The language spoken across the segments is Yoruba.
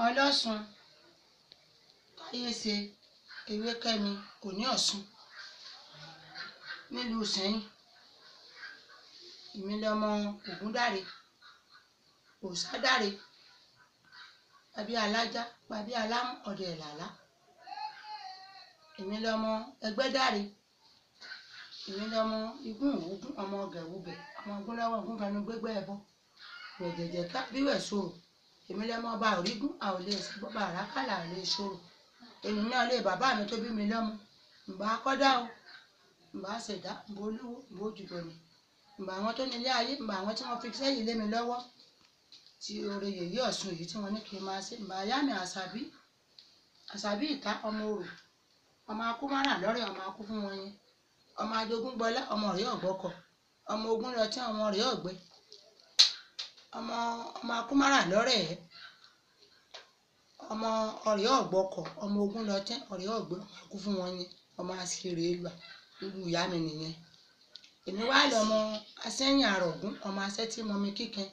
Ọlọ́sùn Táyéṣe Ewékẹ́mi Òní Ọ̀ṣun nílùú Ìsẹ́yìn. Èmi lọmọ Ògúndáre, Òòṣàdáre, bàbí alájá, bàbí alámú, ọdẹ ìlàlá. Èmi lọmọ Ẹgbẹ́dáre, èmi lọmọ igún òwúgún, ọmọ gẹ̀wúgẹ̀, ọmọ ogúnlọ́wọ́ ogúnfẹnu gbégbá ẹbọ, wẹ̀jẹ̀jẹ̀ ká bíwẹ̀ sòrò. Èmi lọmọ ọba òrígún, a ò lè bọ́ba àràkàlà ò lè ṣòro. Èmi náà lé bàbá mi tó bí mi lọ́mọ. Ǹbá kọ́dá o, ǹbá ṣẹ̀dá, ǹbá olúwo, ǹbá ojúbọ̀nì, ǹbá àwọn tó nílé ayé, ǹbá àwọn tí wọ́n fi sẹ́yìn lé mi lọ́wọ́ tí oore yèyé Ọ̀ṣun yìí tí wọ́n ní kí n máa ṣe. Ǹbá ìyá mi Àṣàbí, Àṣàbí ìta ọmọ orò, ọmọ akú márà lọ́rẹ̀, ọmọ akú fún wọn yẹn, ọmọ ajogún gbọlá, ọmọ ọ̀rẹ́ ọ̀gbọ́kọ̀, ọmọ ogun lọ tí ọmọ ọ̀rẹ́ ọ̀gbẹ́, ọmọ ọmọ akú márà lọ́rẹ̀ ẹ̀, ọmọ ọ̀rẹ́ ọ̀gbọ́kọ̀, ọmọ ogun lọ tí ọ̀rẹ́ ọ̀gbẹ́, ọmọ akú fún wọn yẹn, ọmọ aṣèré lùà, irú ìyá mi nìyẹn. Èmi wá lọmọ asẹ́yìn àrọ̀gún, ọmọ asẹ́ tí mọmi kíkan,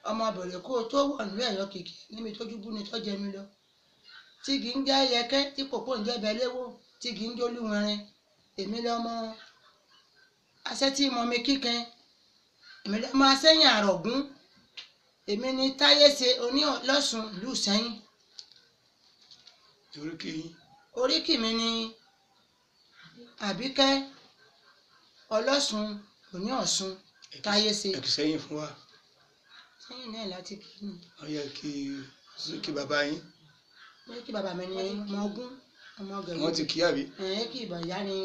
ọmọ bèrè kó o tó wọ̀ ní ẹ̀yọ́ kìkì níbi tójú bú ni tó jẹ mí lọ. Tígi ń jẹ́ yẹkẹ́, tí kòkó ń jẹ́ bẹléwó, tígi ń jólúwẹrin. Èmi lọmọ asẹ́ tí mọmi kíkan, èmi lọmọ asẹ́yìn àrọ̀gún. Èmi ni Táyéṣe Oní Ọlọ́sùn ìlú Ìsẹ́yìn. Oríkì yín. Oríkì mi ni Àbíkẹ́ Ọlọ́sùn Òní Ọ̀ṣun Táyéṣe. Ẹ kí Ìsẹ́yìn fún wa. Sẹ́yìn náà láti kí ni. Ó yẹ kí oríkì bàbá yín. Oríkì bàbá mi ni ọmọ ogún, ọmọ gẹ̀gẹ̀. Wọ́n ti kí àbí? Ẹ̀ kí ìbọn ìyá ni